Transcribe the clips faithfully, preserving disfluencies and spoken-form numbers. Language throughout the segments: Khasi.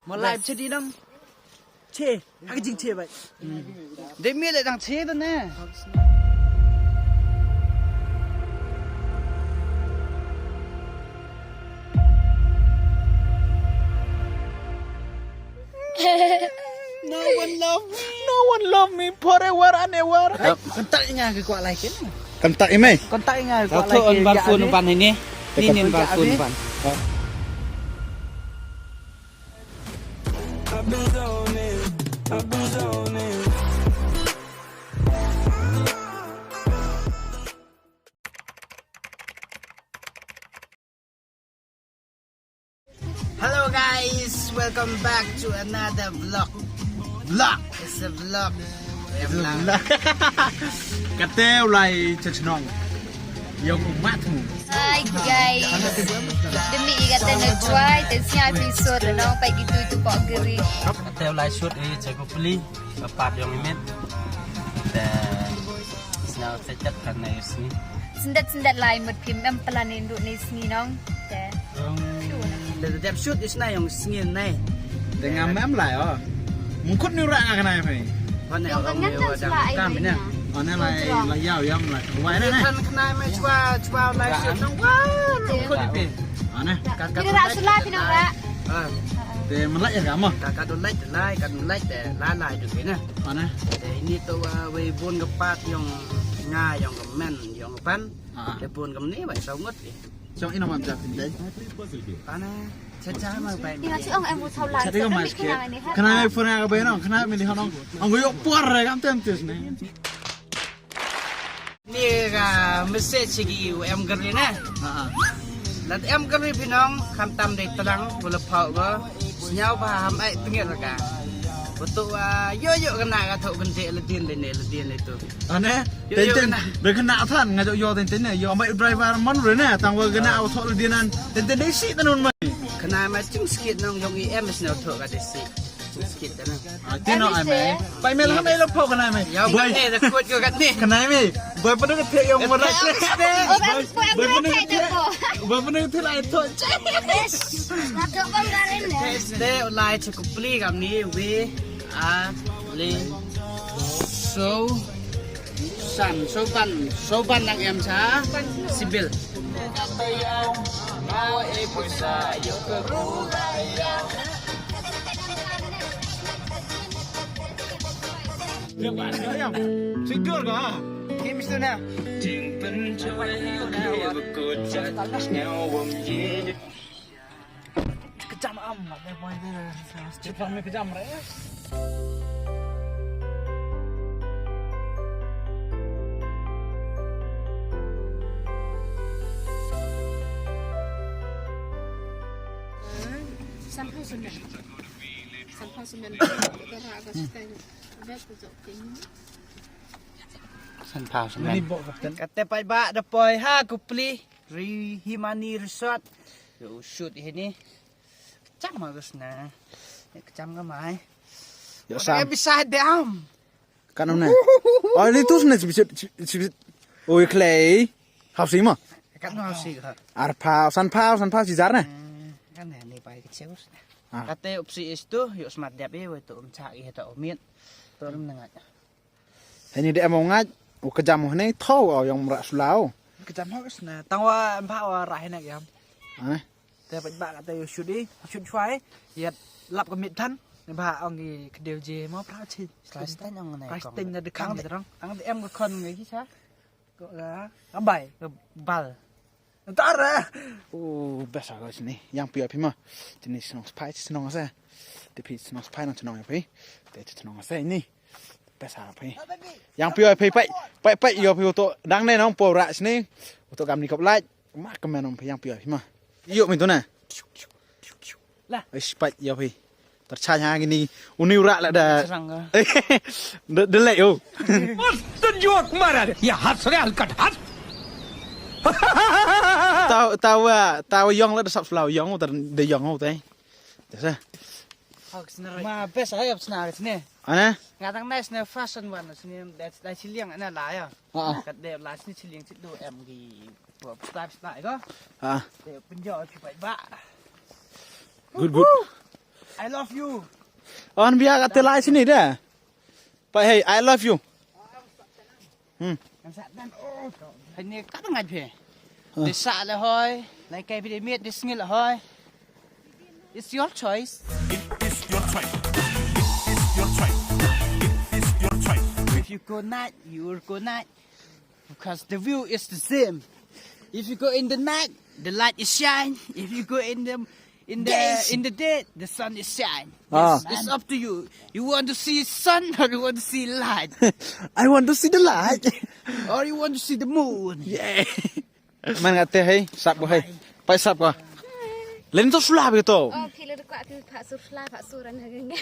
Mo live che di nang. Che, ha ka jingche bai. Dei mi le dang che da ne. No one love me. No one love me forever and ever. Kontak nga ka kwah like ni. Kontak email. Kontak nga ka kwah like. Kau tu on bar phone ban ini. Ini bar phone ban. Hello guys, welcome back to another vlog. Vlog. It's a vlog. Kate u lai cha chnong. Yong u mat mu. Hi guys. Demi kate na chwai, te sia fi sur no pa gitu tu kok geri. Kate u lai shoot e cha ko pli, ka pat yong i met. Te sna se chat kan na yusni. Sendet sendet lai mut phim em plan ni ndu ni sngi nong. Te. Te dep shoot isna yong sngi nai. Te ngam em lai o. Mungkut ni ura nga kanai mai. Wan ne ong me wa dang kam ina. Ane lai lai yaw yam lai. Wai ne ne. Kan kanai mai chwa chwa lai shoot nong wa. Mungkut ni pi. Ane. Ka ka. Kira sula phi nong ra. Ah. Te malai ya kama. Ka ka do lai te lai kan lai te lai lai du pi na. Ane. Te ini to wa wei bun ka pat yong nga yong ka men yong ka pan. Ah. Te bun kam ni bai saw ngut pi. Chong ina mam jak tin dai. Ana cha cha ma bai. Ina chi ong em u thau lai. Cha dai ka mas ke. Kana phone ka bai nong, kana mi di hanong. Ong yo por re kam tem tis ne. Ni ka message ki u em gari ne. Ha ha. Lat em gari phi nong kham tam dei tlang wala phau ga. Sñiaw ba ham ai pingir ka. Betul ah yo yo kena ka thok kente le din le ne le din le tu. Ane. Yo, yo, ten ten. Be kena than nga jok yo ten ten ne. Yo mai driver man re ne tang wa kena au thok le din an. Ten ten dei si tanun mai. Kena mai chim skit nong yong i em sñiaw thok ka dei si. Chim skit tanun. Ah, tino ai mai. Bai mel ham ai lo phok kena mai. Yo bai ne da kut ko kat ni. Kena mai. Bai pernah ke thek yong mara. Bai pernah ke thek. Bai pernah ke thek lai thok. Te u lai cha ku pli kam ni we a le so san so ban so ban nang em cha sibil. Sidur ka. Kim Suna. Kejam am, nggak ada boy tu. Cepat ni kejam re. San phau semen. San phau semen. Kita raga setai. Bek tu jok ting. San phau semen. Kata pai ba da poi ha ku pli. Ri Himani Resort. Yo shoot ini. Kejam ma ka sna. Kejam ka mai. Yo sam. Bisa dam. Kan ne. Oh, ini tu sna sibit sibit. Oh, clay. Hausi ma. Kan hausi ka. Ar phau, san phau, san phau si jar ne. Kan ne ni pai kecil sna. Kata upsi is tu, yo smat dap e, we tu um cha i ta umit. Tu um ngat. Hini de mo ngat, u kejam hini thaw o yong mra sulaw. Kejam ho sna, tang wa em pha wa ra hini yam. Ane. Te pat ba kata yo shoot i, shoot chwai, yat lap ka mit than, ne ba ong i kdew je mo pra chi. Plastic ong ne. Plastic na de kang de rong. Ang de em ko kon ngi sa. Ko ga, ambai, ko bal. Tara. Oh, best ah guys ni. Yang pio phi ma. Tini snong spai snong ase. Te phi snong spai nang snong phi. Te snong ase ni. Best ah phi. Yang pio phi pai. Pai pai yo phi to. Dang ne nong po ra sini. To kam ni kop lait. Ma kemen nong phi yang pio phi ma. Yo mi to na. Lah. Ai spai yo phi. Terchanya gini uni ura la da. De de le yo. Must joke mara. Ya hat sore alkat hat. Taw taw taw yong la da sap sulaw yong ter de yong te. Te sa. Ma best ay ap sna sne. Ana? Nga tang nice ne fashion wan sne that's da chiliang ana la ya. Kat de la sne chiliang chit do em gi. Style style ko. Ha. Te penjo chi pai ba. Good good. I love you. On bia ka te lai sini de. Peit, hey, I love you. Hmm. Kan sa dan. Oh. Hynne ka dang ngai phi. Ah. Te sa le hoi. Lai kai phi de miet de sngi le hoi. It's your choice. It is your choice. It is your choice. It is your choice. If you go night, you will go night. Because the view is the same. If you go in the night, the light is shine. If you go in the in the in the day, the sun is shine. Ah. It's, it's up to you. You want to see sun or you want to see light? I want to see the light. Or you want to see the moon? Yeah. Man kata hei, sap ko hei. Pai sap ko. Len to sula begitu. Oh, phi le de kwah phi pha sur sula, pha sur an hagangan.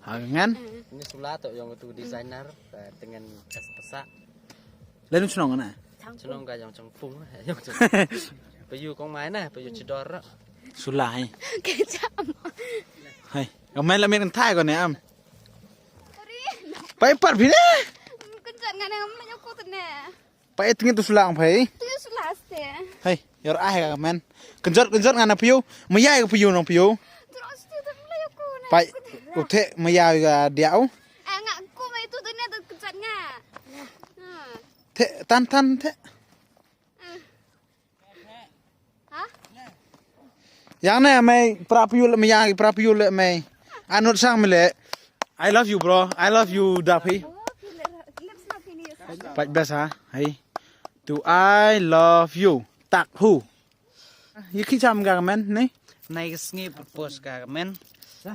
Hagangan? Ini sula to yang tu designer, eh, dengan es pesak. Len chnong na? Chnong ka yang chang pung, yang chang. Payu kong mai na, payu chidor. Sula hei. Kejam. Hei, kong mai la men thai ko ne am. Sorry. Pai par phi ne? Kejam ngane ngam la nyokut ne. Pai tengin tu sula ang pai. Tu sula ste. Hei, yor ah ka men. Kenjot kenjot ngana piu. Maya ka piu nong piu. Terus tu tu mula aku na. Pai, uthe maya ka dia u. Eh, ngak ku mai tu tu ne tu kenjot ngak. Ha. The tan tan the. Ha? Yang ne mai pra piu le maya pra piu le mai. Anut sang mile. I love you, bro. I love you, Dapi. Pach best ha. Hey. To I love you. Tak who? Ye ki cham ga men ne? Nai ka sngi propose ga men.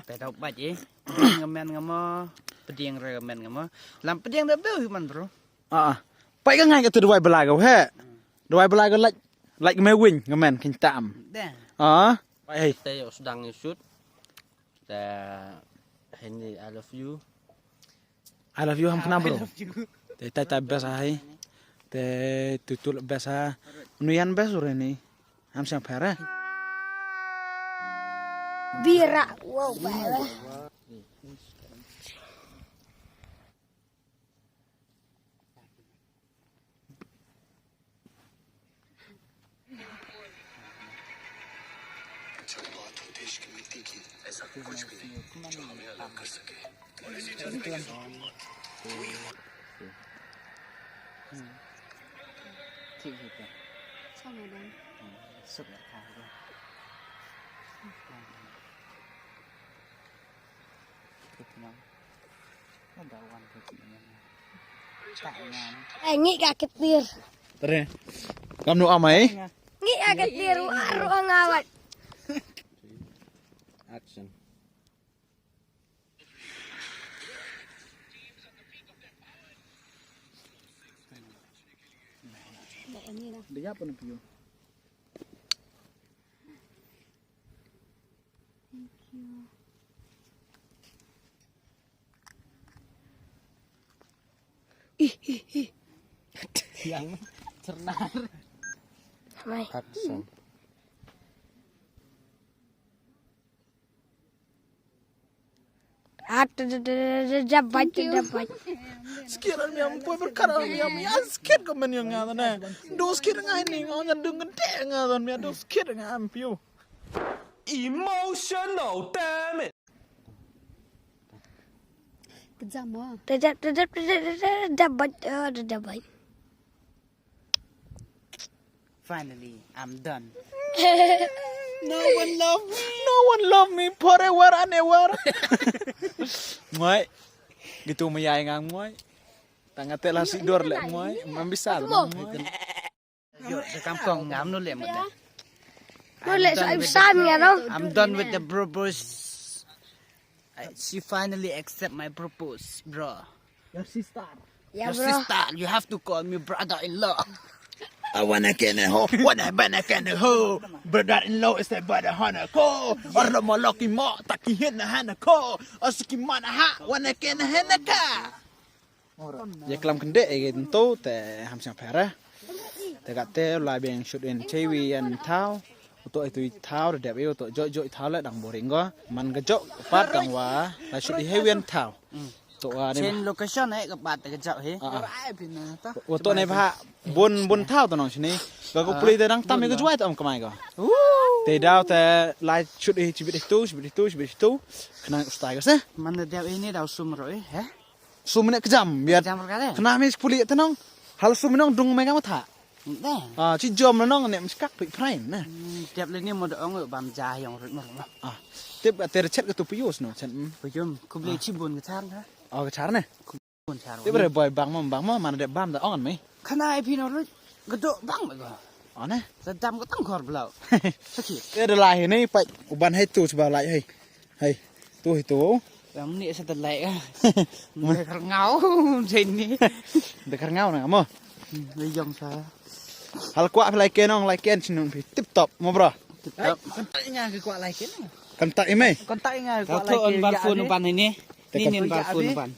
Pe tau bach eh. Ga men ga mo. Pdiang re ga men ga mo. Lam pdiang da beu human, bro. Ah. Pai ka ngai ka tu dawai bela ga he. Dawai bela ga like, like me win ga men kin tam. Da. Ah. Pai hei. Te yo sedang shoot. Te Henry, I love you. I love you ham kena, bro. Te tai tai best ha hei. Te tutul best ha. Nuyan best ure ni. Ham siang pera. Bira. Wow, bye. ठीक है, ठीक। अच्छा, मैडम। हम्म, शुक्र है, हाँ, हो गया। कितना? Eh, ngi ka ketir. Tere. Kam nu amai? Ngi ka ketir, ruh ngawat. Action. Dia apa ni piu? Thank you. Ih, ih, ih. Yang cernar. Mai. Action. Ah, da, da, da, da, da, bait, da, bait. Skit mi am poi berkara mi am ya skit ko men yang ngata ne. Do skit ngai ni ngan dung ngente ngata mi do skit ngai am piu. Emotional damage. Kejam ah. Tejap, tejap, tejap, tejap, tejap, bait, ah, tejap, bait. Finally, I'm done. No one love me. No one love me forever and ever. Muai. Gitu meyai ngang muai. Tang ate la si dor le muai. Mam bisa le muai. Yo, de kam kong ngam no le mo de. No le sa sa mi ano. I'm done with the propose. I, she finally accept my propose, bro. Your sister. Yeah, your bro. Sister, you have to call me brother-in-law. I wanna get a hoe, wanna bang a can hoe. Brother-in-law is a brother honor ko. Or lo mo loki mo taki hin na hana ko. Or suki mana ha, wanna get a hana ka. Ye klam kende e nto te ham siang pera. Te kate la beng shoot in chewi an thau. Uto itu thau de dep uto jo jo thau le dang boring go. Man ga jo pat dang wa la shoot i hewi an thau. To, ah, ne. Chen location eh, ka bat ka jap he. Ah, ah. Rai phi na ta. Wa to ne ba bun bun thaw to nong shini. Ka ko puli te dang tam ka juai to am kamai ko. Te daw te lai chut eh chibit eh tu, chibit eh tu, chibit eh tu. Khnang ustai ko se. Man da dep ini daw sum ro eh, he? Sum ne kjam biat. Kjam ro ka de. Khnang mi puli te nong. Hal sum nong dung me ka matha. Nde. Ah, chi jom na nong ne mskak pik phrain na. Hmm, tiap le ni mo da ong bam ja yong rut mo mo. Ah, tip ater chet ka tu puyus no chet. Hmm. Puyum, kuble chi bun ka thar na. Oh, ka thar ne. Bun thar. Tip re boy bang mo bang mo mana de bam da ong an mai. Khana ai phi no rut. Ka do bang mai ko. Oh ne. Sa dam ka tang khor blau. Sakhi. Te da lai ni pai u ban hai tu sba lai hai. Hai, tu hi tu. Yang ni sa telai ah. Dekat ngau jadi ni. Dekat ngau na mo. Ni jam sa. Hal kwah phi lai ken ong lai ken chin nong phi tip top mo bro. Tip top. Kontak nga ke kwah lai ken. Kontak i mai. Kontak nga ke kwah lai ken. Kau tu on bar phone ban ini. Ni ni bar phone ban.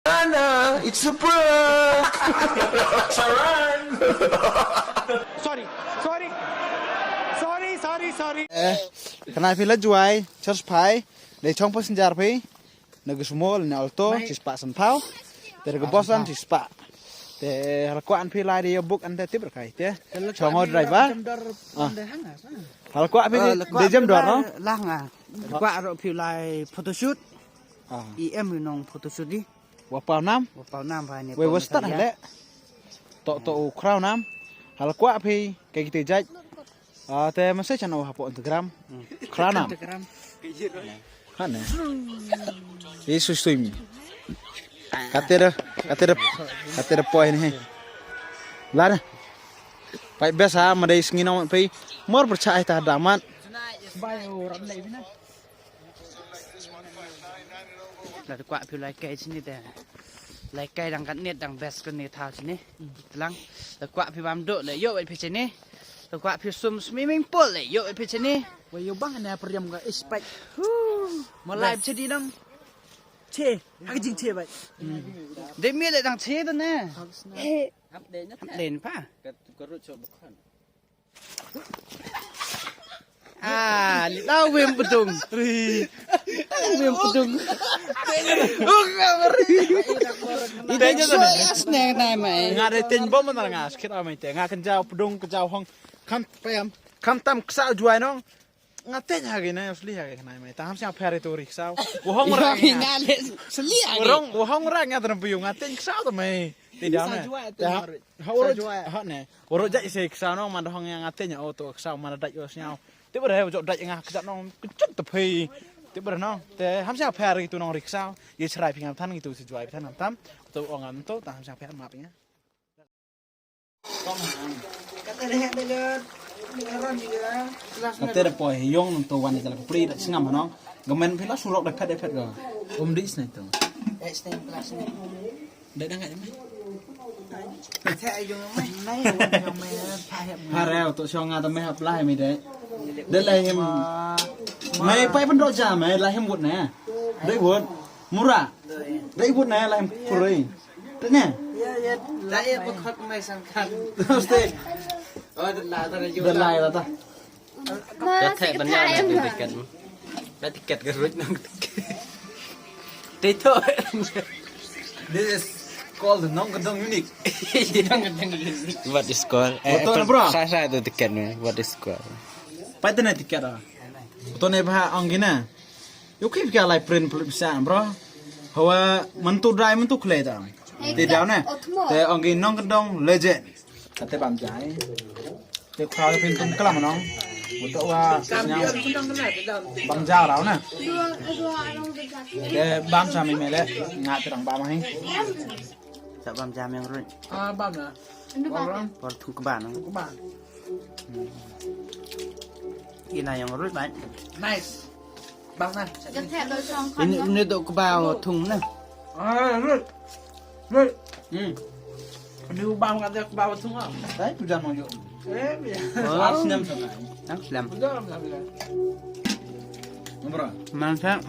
Anna, it's a prank. It's a prank. Sorry, sorry. Sorry, sorry, sorry. Eh, khnang phi la juai, church phai, le chong passenger phi, na ka sumo, na alto, chi spah san phaw, te ka bus an chi spah. Te hal kwah an phi lai de book an te tip rakai te. Chong ho driver. Ah. Hal kwah phi de jem dor no. Lah nga. Kwah ro phi lai photoshoot. Ah. I em ri nong photoshoot di. Wa pau nam. Wa pau nam ba ni. Wei wa start hale. Tok tok u crown nam. Hal kwah phi kai kite jait. Ah, te message ano hapo Instagram. Crown nam. Instagram. Ha ne. Yesus swim. Kate da, kate da, kate da poi ni he. Lana. Pai bes ha madai sngi nong pai. Mor percaya ta damat. Bai ram lai bina. La kwah phi lai kai chini te. Lai kai dang kat net dang best kan ni thau chini. Tlang. La kwah phi bam do le yo wai phi chini. La kwah phi sum swimming pool le yo wai phi chini. Wai yo bang ne priam ga ispek. Mo lai chini dang. Che, ha jing che bai. De mi le dang che da ne. Hap den pa. Ka ru cho bukhan. Ah, li tau wim pdung. Ri. Wim pdung. Ite jo ne as ne nai mai. Nga de tin bom na nga skit a mai te. Nga kan jau pdung ka jau hong. Kan pem. Kan tam ksa juai nong. Nga teng ha gi na sli ha gi nai mai. Tam sia pher tu ri ksa. Wa hong ra. Nga le sli ha gi. Wa hong ra nga tan bu nga teng ksa ta mai. Ti da ne. Ha oro ha ne. Oro jai se ksa nong man hong yang ate nya o to ksa man dai o sñiaw. Ti bra he jok dai nga ksa nong kchut te phei. Ti bra nong. Te ham sia pher tu nong riksa. Ye chrai phi ngam than ngi tu si juai phi than ngam tam. To ong ngam to ta ham sia pher ma phi nga. Kate da poi yong nong to wan jala pli da sngam nong. Gamen phi la surok da phet da phet ga. Um di snai to. Dai dang ngai mai. Hare to shong nga ta mai hap lai mai dai. Dai lai him. Mai pai pen do ja mai lai him wut na. Dai wut. Mura. Dai wut na lai him puri. Dai ne. Dai ya pekot mai sangkan. Uste. Oh, dai lai ta. Dai lai ta. Ka theh ban ïa na tiket. Na tiket ka ruh nang tiket. Te to. This is called the Nongkyndong Unique. What is called? Eh, bro. Sa sa tu tiket ni. What is called? Pai te na tiket ah. To ne ba ong gina. Yo ki ka lai print print bisa bro. Hawa mentu dai mentu kle ta. Te daw ne. Te ong gi Nongkyndong legend. Kate bam jai. Te khraw phin tum klam nong. Uto wa sñiaw. Bam jai raw na. Te bam sa mi mele. Nga terang bam hi. Sa bam jai yang run. Ah, bam na. Por thung kba nong. Kba. Ina yang run bai. Nice. Bang na. Ini ini tu kebau thung na. Ah, lut. Lut. Hmm. Ini bang ada kebau thung ah. Saya tu jangan yo. Eh, ya. Last name sana. Last name. Udah, udah, udah. Nombor. Mangsa.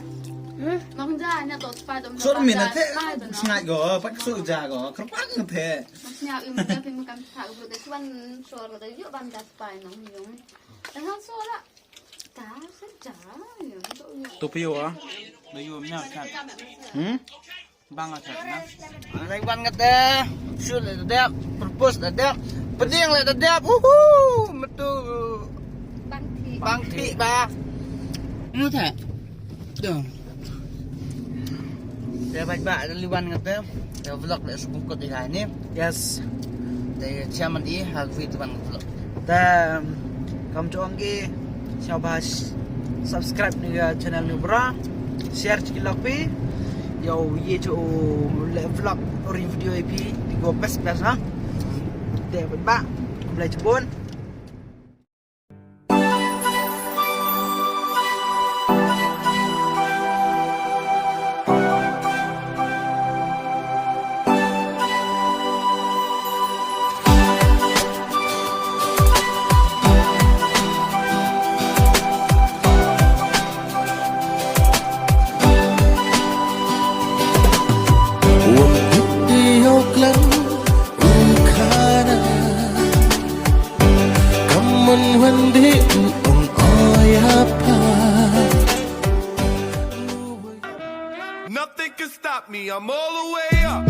Mang ja nya to spa dom. So mi na te. Sngai go, pak so ja go. Kerpang te. Nya im ja pim kam sa go de suan so go de yo bam ja spa nong yong. Tengah so la. Tu pio ah. Ba yu mnyam chat. Hmm? Bang a chat na. Lai wan ngat da. Shu le da dep. Propose da dep. Pediang le da dep. Uhu. Metu. Bang thi. Bang thi ba. Nu tha. Dong. Te bad ba da liwan ngat te. Te vlog le sbuk kot ila ni. Yes. Te chairman i ha gvi tu ban vlog. Te kam chong ki shabas subscribe ni ga channel ni bra. Share chiki lok pi. Yo ye chu le vlog ori video ipi. Ni go best best ha. Te bad ba. Kumlai chibun. Wan put ïa u klan u khana. Come on, Wendy, u ong, oh, yeah, pa. Nothing can stop me, I'm all the way up.